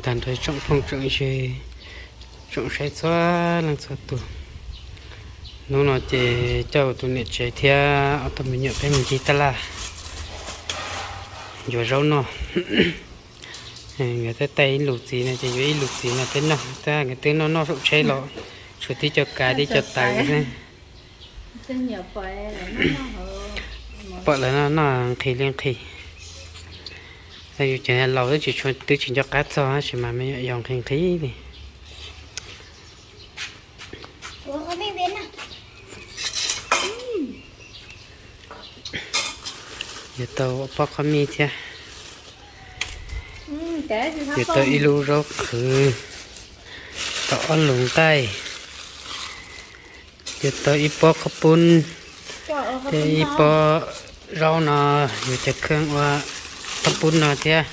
Tag nrho tsoom phooj tsoom ywg, tsoom saib txhua leej txhua tus. Hnub no ces coj tus niam tsev thiab ob tug me nyuam peb mus ncig taj laj yuav zaub noj. Nkawd twb taij ib lus txiv no ces yuav ib lus txiv no peb noj, tab nkawd twb noj noj saum tsheb los, tshuav tib co kav tib co taws xwb. Pom lawv noj noj nqhis li nqhis. Yus cov laus twb tsis, twb tsis nco qab txog tab sis mas me nyuam yaus nqhis nqhis li. Yuav tau pob qhob mij thiab. Yuav tau ib lub zaub qhwv, tau ob lus nqaij, yuav tau ib pob qhob pub, thiab ib pob zaub no, yuav cov kheej ua qhob pub no thiab,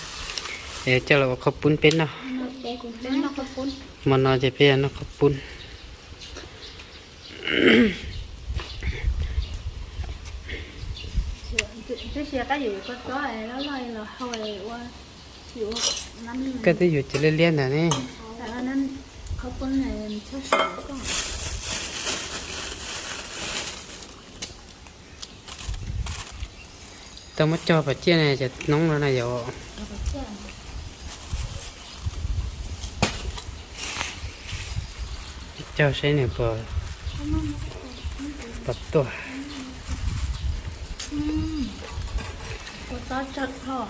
es coj los ua qhob pub peb noj. Hmo no ces peb yuav noj qhob pub. Koj twb yuav cov liab liab ntawd ne. Tau muab cog pas ciaj ne, cov noob no na yom. Cog seb nws puas, puas tuaj. Ua txob tsawg dhau.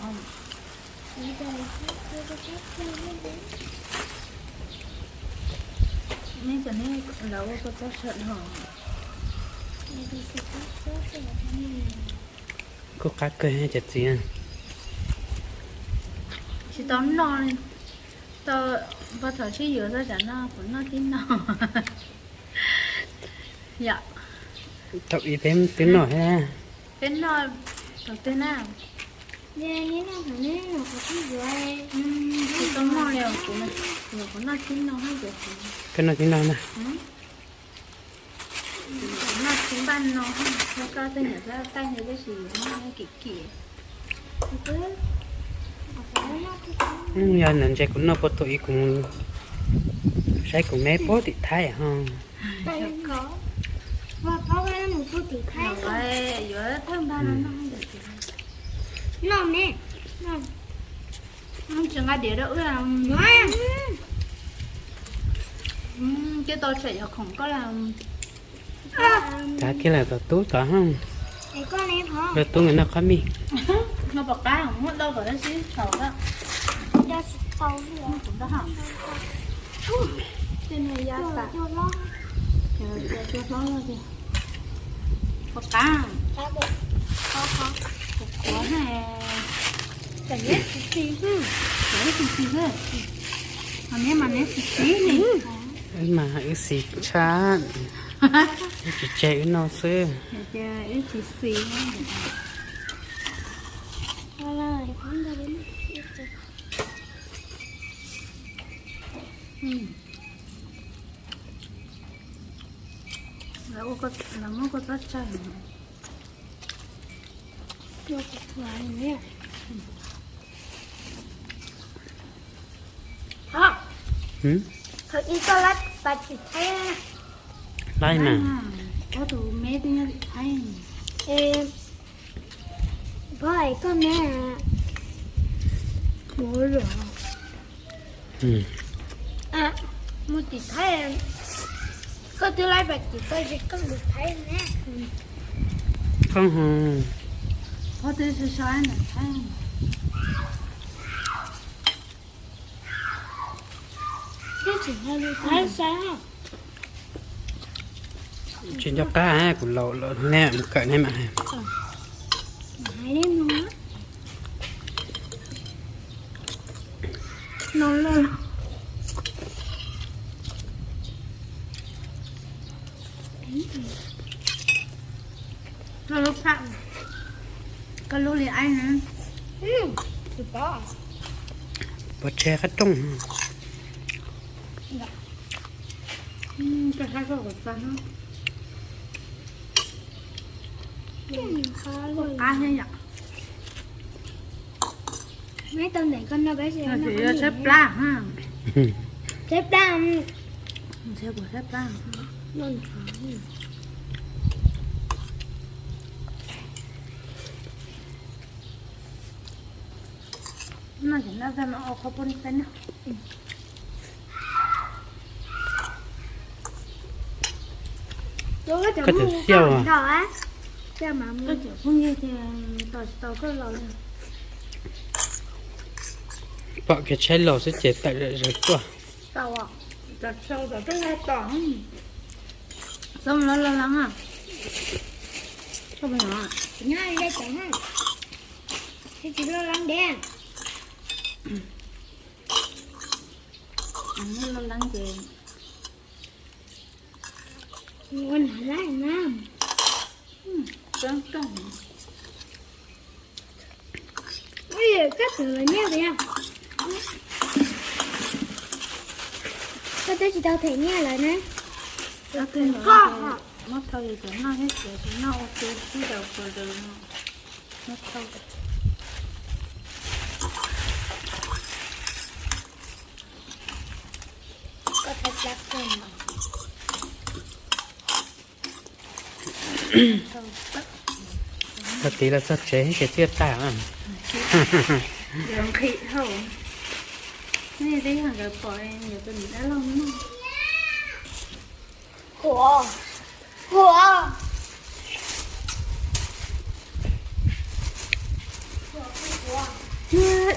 Nej cov nej lawv ua kua txob tsawg dhau. Kuj qab kawg cov txiv. Tsis tau noj, tau, pog thaum sib yuav txog tsam no kuv noj tib no. Yom. Thaum ub peb twb noj thiab. Peb noj thaum twg na? Tsis tau noj li kuv, kuv noj tib no. Koj noj tib no na. Noj tib npaj no, koj tej niam tab taij ntawd tab sis yuav noj kim kim. Yog ntawd ntshe kuv noj puas tuaj ib, kuv mus saib kuv me puag tim Thaib ho. Yuav thawj npaj no noj. Noj me, tsis nqa diav rau wb. Ces tau tsam yog khoom koj. Tag kiag lawm tus tub tod, tus tub nkawd noj qhob mij. No pom qab muab dau kom sib txhaum. Tej no ya tas, cua hlob los tiag. Pom qab, qhuav qhuav na. Neb tsis txi, neb tsis txi, neb mas neb tsis txi li. Mas wb xis tshaj, wb tsis tseg wb noj xwb. Wb tsis xis. Lawv muab kua txob tsawg. Thaum ub koj laib pas tim Thaib. Laib mas. Koj tus me twb nyob tim Thaib. Pog es koj me mus lawm. Mus tim Thaib, koj twb laib pas tim koj es koj mus Thaib ne. Koj, koj twb sib sau ntawm Thaib. Tsis nco qab, kuv laus lawm, nej mus kawm nej mam hais. Koj lub phaj, koj lub li aib na. Pov tseg qab rooj. Qab thiab yom. Neb tau ntev koj no peb si no. Tshaib plab ha. Tshaib plab. Tshaib plab. No ces noj tag no ua qhov poj niam peb noj. Koj cov xiauj, koj cov phooj ywg ces tos tsis tau koj los li. Pom kev tshaib laus xwb ces tawm zom zaws tuaj. Txhob mus loj loj leeb. Tsis loj leeb ces ua nov laij na. Koj twb tsis tau them nyiaj lawm na. Koj muab thau yus cov noj thiab, tsis noj ua ke sib daus puas daws no. Muab thau. Tag kis los txog tsev ces twb tag. Yuav nqhis dhau. Nej twb yog nkawd pom yuav tus niam dab laug noj.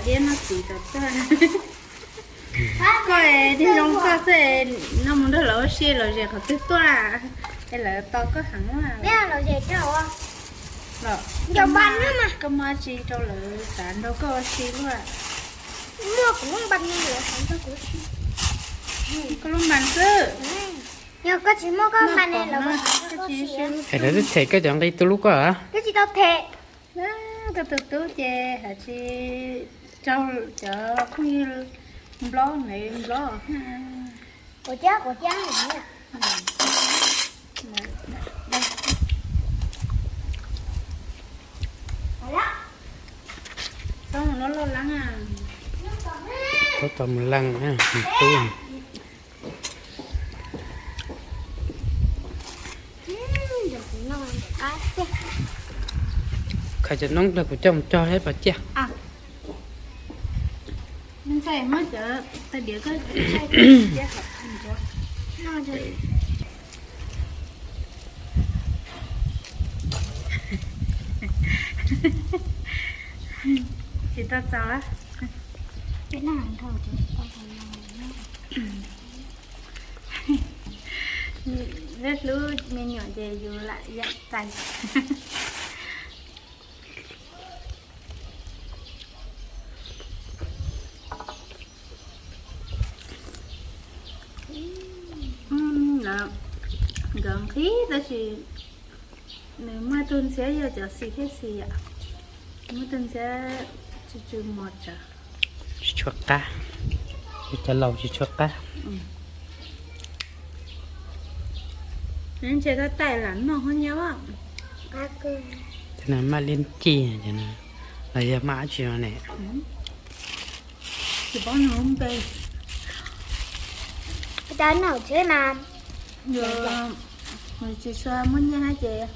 Diab no txiv tom tag. Koj es niag zoo koj xwb, no mus nrog lawv ua si los zem qhov twg tuaj, es lawv tos koj heev. Los koj muaj dab tsi rau lawv xav nrog koj ua si luaj? Muaj kuv lub npas ne lawv xav nrog kuv ua si. Koj lub npas xwb. Yog koj tsis muaj koj npas ne lawv xav nrog koj ua si. Es lawv twb them koj cov nqi tu lub koj. Twb tsis tau them. Koj tus tub ces hais tsis raug cov phooj ywg nplob me nplob. Quav cab, quav cab. Tau mus loj loj leeb. Tau mus leej tub. Khaws cov noob ntawd kuv coj mus cog thiab pov ciaj. Tsis tau txaus. Peb hlub me nyuam ces yus lam yam tais. Nkawd nqhis tab sis nws muaj tug ntxhiab yog cov xis thiab xis yom. Muaj tug ntxhiab tsw tsw mos tsawv. Tsis tshua qab, cov laus tsis tshua qab. Ntshe tab taij lam noj hov nyob. Cov no maj liab ci, los yog maj dab tsi no ne? Tsis paub nws lub npe. Tab noj tsev mas yus tsis tshua muaj nyiaj ces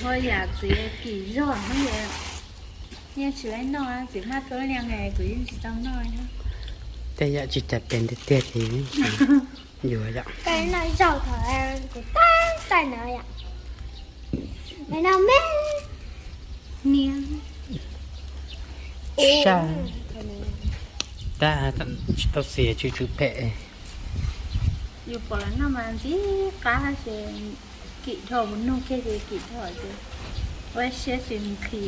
ua yam txiv kim zog no ces yeej tsis laib noj, txiv maj tuab liag kuv yeej tsis tau noj. Tej yam tsis tas pes tiag tiag ces yuav yom. Noj zaug thaum kuv tab taij na yom. Noj me niag sab, tab tsis tau xis tsw tsw phem. Yus pom lawv noj mas ntxim qab ces kim dhau, mus nug kiag ces kim dhau ces ua siab tsis mus khi.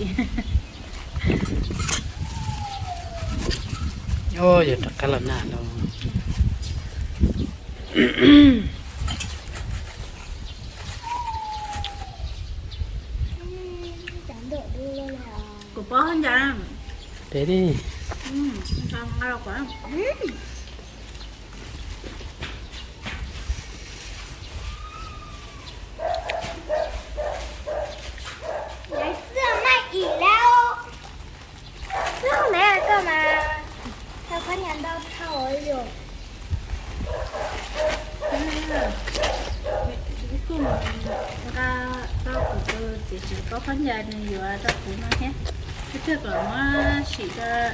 Yog rov qab los nag no. Kuv pob ncas. Peb li. Ob phab ncas nws yuav rau kuv no thiab. Ib pliag kom muab sim rau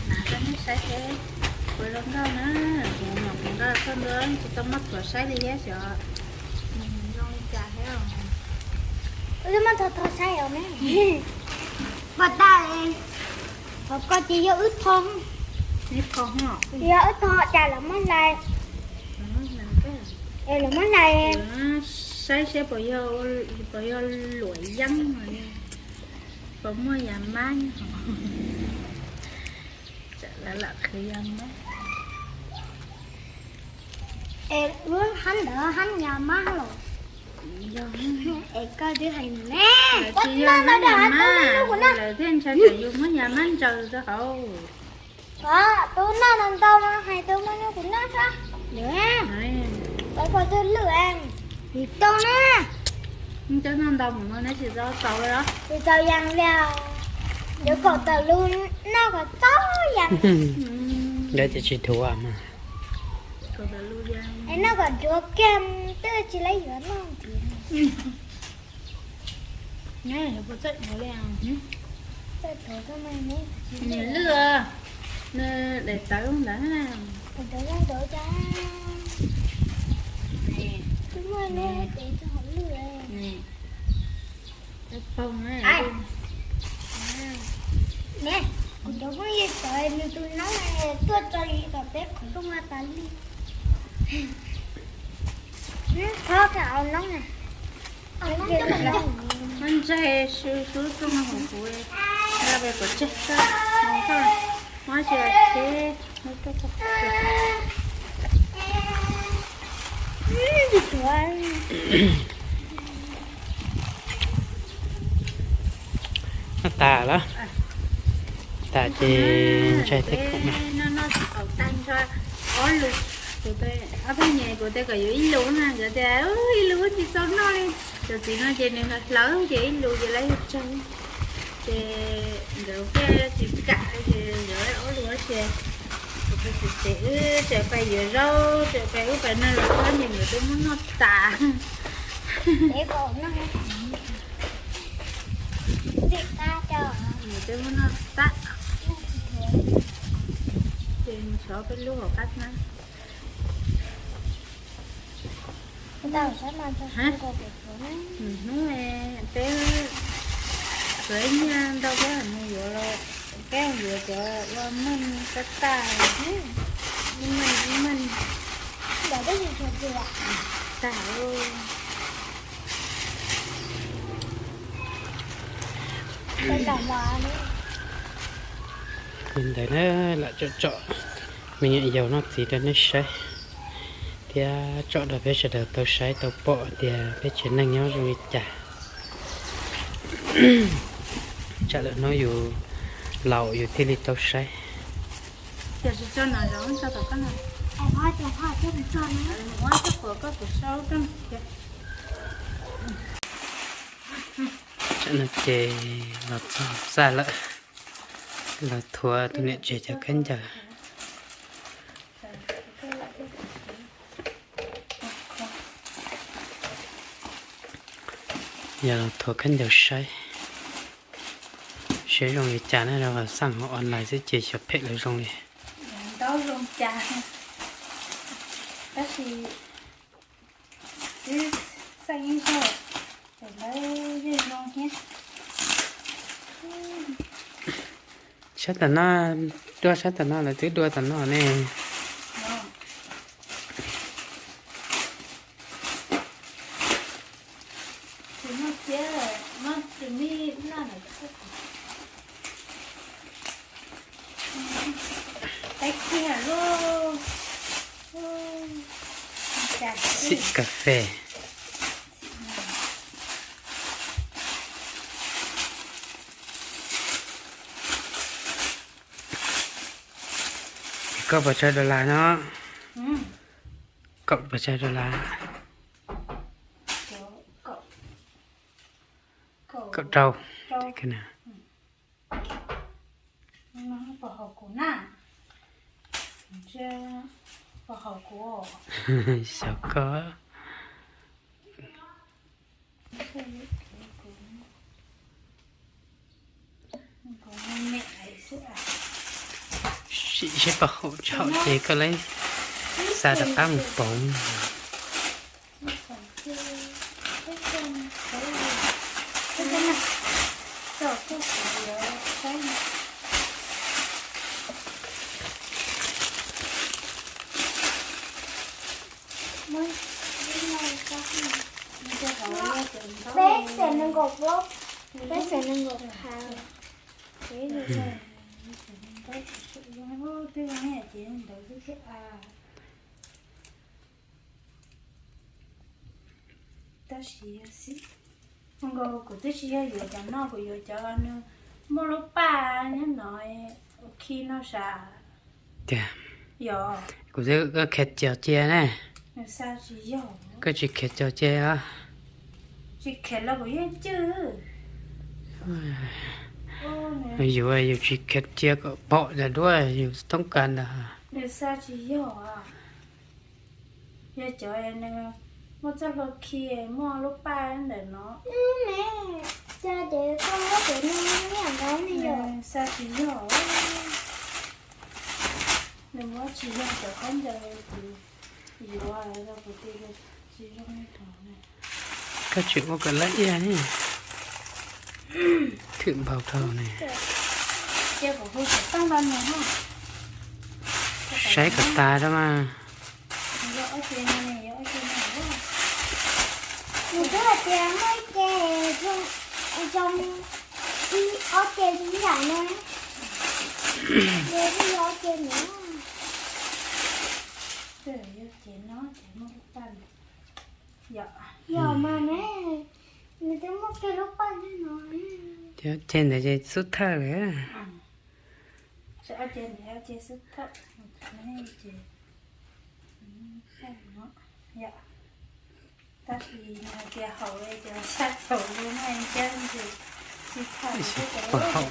hnav rau nej saib seb puas zoo nkauj na. Kuv mam kuv nqa koj ntua tsis tau muab thuav saib li thiab xyov nws zoo li cas thiab. Wb twb muab tho tho saib os ne. Pom tas, qhov ko ces yog wb tho, yog wb tho cas lawv muab hlais, lawv muab hlais saib seb puas yog luam yeeb, puas muaj yas mab nyob hauv. Tsam lawv lam qhwv yas mab. Es lub hab ntawd hab yas mab los? Es koj twb hais ne, tsis yog hab yas mab, lawv thiaj ntshai tsam yus muab yas mab ntsaws rau hauv. Tus noj ntau ntau no hais tus muaj nyuj kuv noj sab. Koj twb lwj, nim tau na. Cov noj ntau mus no neb tsis tau tau los? Tsis tau yas li, yuav kom tawm lus noj kom txaus yas. Lawv tias tsis dhuav mas. Es noj kom dhuav kiag twb tsis laib yuav noj ntxiv. Nws lwj, nws daim tawv ntawd. Ne, kuv cov phooj ywg sawv nws tus noob tuaj tso li kom peb qhov rooj tas li. Thov ka au noob na. Muab ntsaig sub sub rooj hauv kuv, nqa pem kom tseg koj, muab tsis tsheb. Noj tas lawm, tas ces ntsaig thiab khoom na. Noj noj tsis tau tag nrho ob lus, kuv ob pheej nyem kuv tias kom yuav ib lus na, nkawd tias ib lus tsis txaus noj li. Cov txiv no ces nws hlawv ces ib lus ces lawv tsawg. Ces nkawd thiaj tsis kam ces yuav ob lus ces kuv txiv ces wb tseem pais yuav zaub tseem pais ub pais no los ob niag nkawd twb muab noj tas. Nkawd twb muab noj tas. Ces xyov peb lub hauv qab na. Nws hnub peb txawv nyiaj ntau peb mus yuav los, peb mus yuav cov ua meej tab tag, ib meej ib meej tag. Li ntawd na, lam tsom tsom me nyuam yaus noj txiv rau nej saib thiab tsom rau peb sawv daws tau saib tau pom tias peb tsev neeg nyob zoo li cas. Tsam lawm hnub yus laus yus thiaj li tau saib. Tsam no ces los txog txaj lawm, los thuav tus niam tsev cov khaub ncaws. Yog los thuav khaub ncaws saib, saib zoo li cas na, rau qhov xaj hauv online xwb ces xyov phem lawv zoo li. Tab sis xaj ib zaug, lawv yeej zoo thiab. Sab tam no, dua sab tam no lawv twb dua tam no ne. Xim kas fes. Koj puas tsawg dollar no? Kaum puas tsawg dollar? Kaum rau. Xyov koj. Sim seb puas haum tsis haum ces koj lawv xa rov qab mus pauv. Peb xees nees nkaum plaub, peb xees nees nkaum phav. Tab sis yog xij, kuv twb tsis yog yuav cov no, kuv yuav cov nws muaj lub paj nyob no, ua khi no sav. Tiag, kuv twb koj khiav cog cia ne. Koj tsis khiav cog cia os. Tsis khiav los kuv yeej cwj. Yus, yus tsis khiav cia kom pom cov duab yus toob kas ntag. Nws xa tsis yog. Yog cov nws muaj txoj hlua khi muaj lub paj ntawm no. Cog ces koj muab cov no nyiam ntawd ne yom. Xa tsis yog. Nws muab tsis yog cov khaub ncaws kuv yuav rau kuv tias tsis zoo li hov na. Koj tseem ua kom lawv iab ne. Thwm npaum dhau ne. Saib kom tas rau mas. Nws twb hais tias muaj ib ce zoo, ib ob ce zoo ib yam na. Ces twb yog ob ce na. Yog mas ne, nws twb muaj kiag lub paj thiab no. Ces ntawd ces xub thawj lawm. Ob ce ntawd ob ce xub thawj. Tab sis nws hais tias haum li ces xav tau zoo na, ncab ces tsis tham. Pom haum.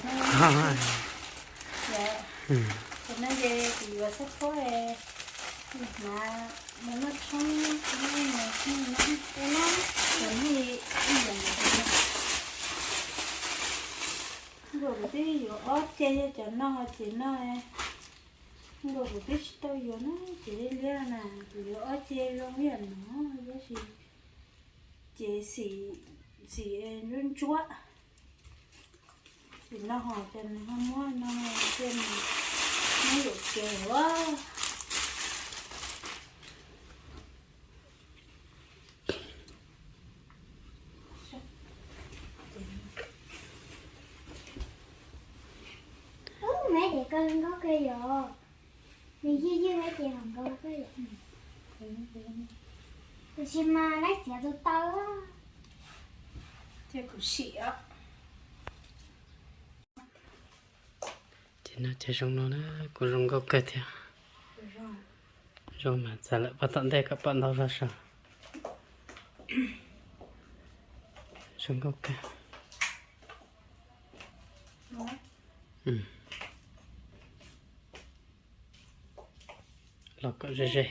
Ces no ces kuv yuav xab phob, hnav nws noj tshoob, nws noj tshoob no, nws noj ib yam ntawd. Nkaus kuv twb yuav ob ce, yog cov no ces no. Nkaus kuv twb tsis tau yuav na, ces liab liab na, kuv yuav ob ce zoo ib yam no, tab sis ces xim, xim ntsuab ntsuab. Xim no ho ces nws ho muab no, ces nws muab yuam kev ua. Ub, me ces koj zoo nkauj kawg yom. Nws ywj ywj me ces zoo nkauj kawg yom. Tab sis mas laib txiav tus taw. Ces kuv sim os. Ces no ces zoo no na, kuv zoo nkauj kawg thiab. Zoo mas txav lawm pab tom ntej kom pom ntau zog saum. Zoo nkauj kawg. Los kom ze ze.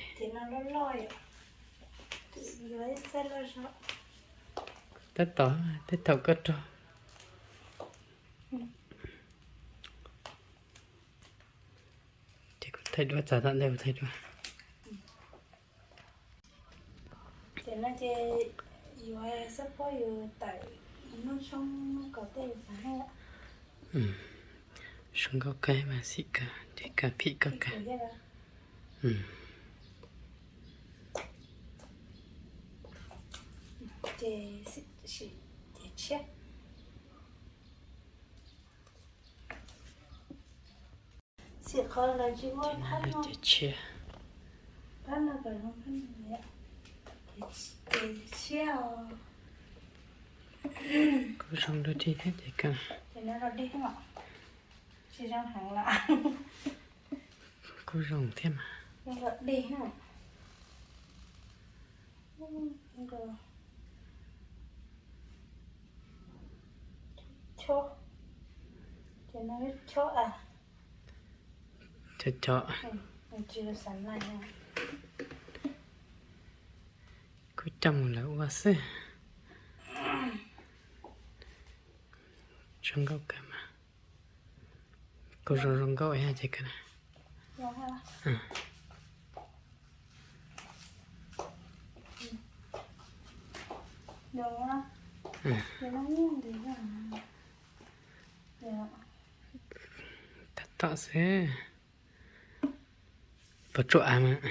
Tab tom tej thaum koj rog. Ces kuv thaij duab txav tom ntej kuv thaij duab. Ces no ces yuav xab phob yus tawm noj tshoob noj kos tej yus xav hais. Zoo nkauj kawg mas xim kawg ces kawg phim kawg kawg. Ces sim, ces tshiab. Xim qhov lawv tsis muaj phab no. Ces tshiab. Phab no kom zoo phab no. Ces tshiab os. Kuj zoo dua dig thiab ces kawg. Ces no los dig thiab os. Tsis zoo heev lawm. Kuj zoo thiab mas. Los dig na. Chob, ces no chob a. Chob chob. Tsis xav na. Kuj coj mus lawv ua xwb. Zoo nkauj kawg mas. Kuj zoo zoo nkauj thiab ces kawg na. Tab tom xwb. Puas tsuaj av mas?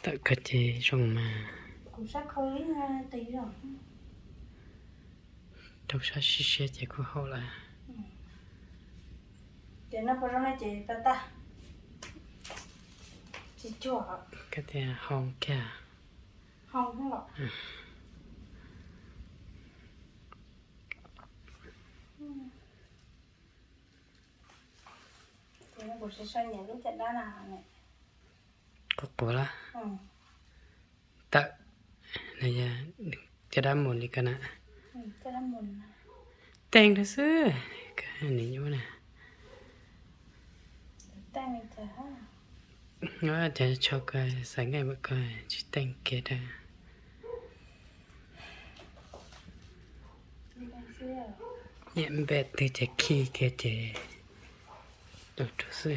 Tawm kawg ces zoo mas. Rau sab siab siab ces kuj haum lawm. Koj tias hoo kiag. Quv quv lawm. Tawm, caj dab mus li ko na. Teej rau xwb, nws nyuaj na. Cov tsho ko xaiv nqaij npaum ko tsis teej kiag rau. Nyiam npe twg ces khi kiag ces rau xwb.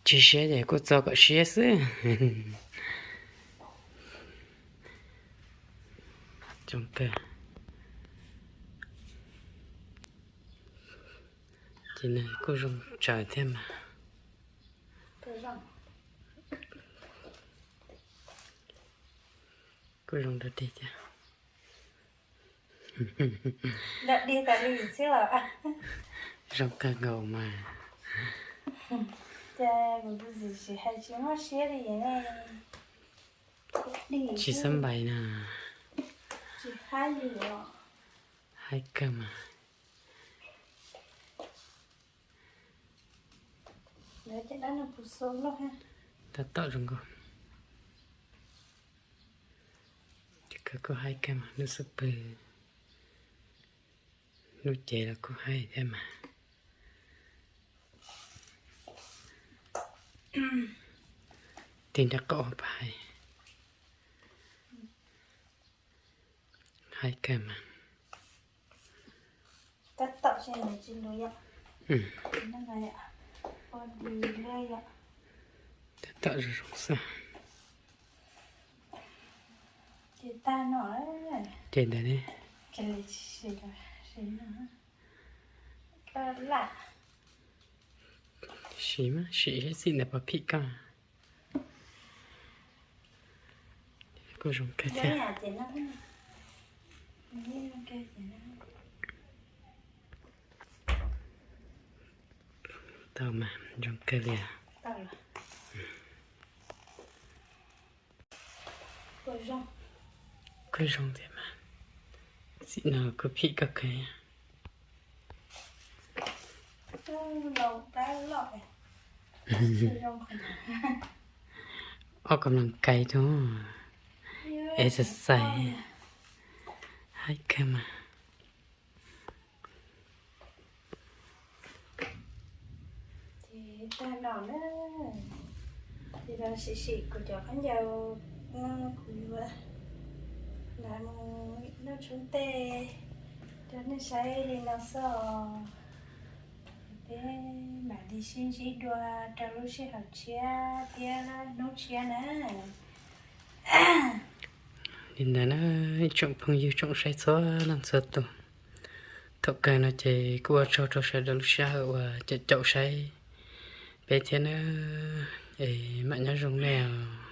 Tsis siab ces kuj txo kom siab xwb. Zoo kawg. Ces nws kuj zoo tsawv thiab mas. Kuj zoo rau dig thiab. Zoo kawg nkaus mas. Tsis xab npais na. Haib kawg mas. Tab tom zoo nkauj. Ces kawg kuj haib kawg mas, lub xub pwg, lub cev los kuj haib thiab mas. Tig nraim qaum puas haib? Haib kawg mas. Tab tom zoo zoo xwb. Ces ntawd ne. Sim mas, sim saib xim ntawd puas phim koj. Kuj zoo kawg thiab. Tau mas, zoo kawg li. Kuj zoo thiab mas. Xim no kuj phim koj kawg. Ob kab las kais rau, exercise, haib kawg mas. Ces tag no na, ces los sim sim kuv cov khaub ncaws no kuv yuav los mus noj tshoob tes rau nej saib li no xwb os. Peb mam li sib ntsib dua rau lub sij hawm tshiab thiab hnub tshiab na. Li ntawd na, ib tsoom phooj ywg tsoom saib txhua leej txhua tus, thaum kawg no ces kuj ua tsaug rau sawv daws lub sij hawm uas caum caum saib peb thiab nawb. Es mam nyob zoo nej os.